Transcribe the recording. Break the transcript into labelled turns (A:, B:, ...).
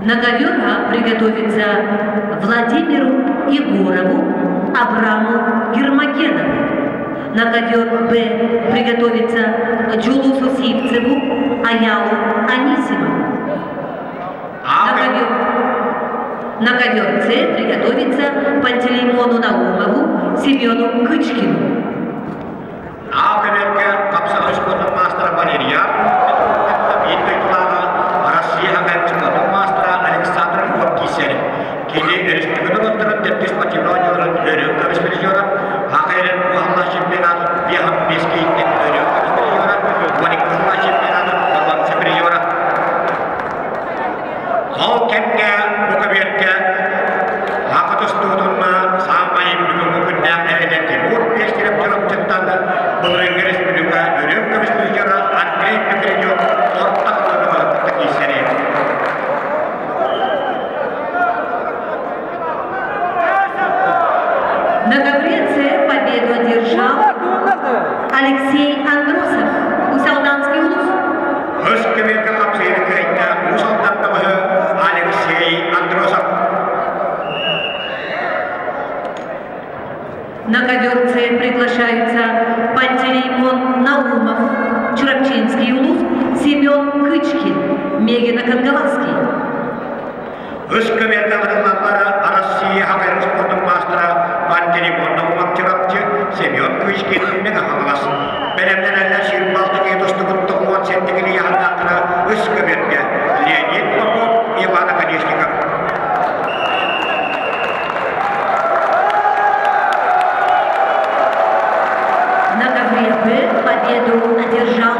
A: На ковер приготовиться Владимиру Егорову, Абраму Гермогенову. На ковер Б приготовиться Джулусу Сивцеву, Аялу Анисимову. На ковер С приготовиться Пантелеймону Наумову, Семену Кычкину.
B: А көбүөргэ хапсаҕай спордун маастара Валерия биир дойдулааҕа Россия хаҥа спордун маастара Александр Львов киирсэр. Кини өрөспүүбүлүкэ норуоттарын төрдүс спортивнай оонньууларын өрүү көмүс призера, Саха сирин уһаллаах чемпионатын 55 киһиттэн өрүү көмүс призера, 12 сыллаах чемпионатын боруонса призера. Ол кэмҥэ бу көбүөргэ Саха тустуутунна саамай бүгүҥҥү күннээх эрэлэ Тимур Пестерев Чурапчыттан былырыыҥҥы республика үрүҥ көмүс призера Андрей Петренев орто хатыылаҕа кытта киирсэрэ.
A: На ковре победу одержал Алексей Андросов, Усть-Алданский улус.
B: Үс көбүөргэ хапсыйыы кыайда Уус Алдан бөҕөһө Алексей Андросов.
A: На ковер приглашаются Пантелеймон Наумов, Чурапчинский улус, Семен Кычкин, Мегино-Кангаласский.
B: Үс көбүөргэ ытыллаллара Россия хабайрын спордун маастара Пантелеймон Наумов Чурапчы, Семен Кычкин Мега-Хаҥалас. Бэлэмнэнэллэр сүүрбэ киһи тустубут 97 кили яһаннаахтара үс көбүөргэ Леонид Попов, Иван Оконешников.
A: На ковре Б победу одержал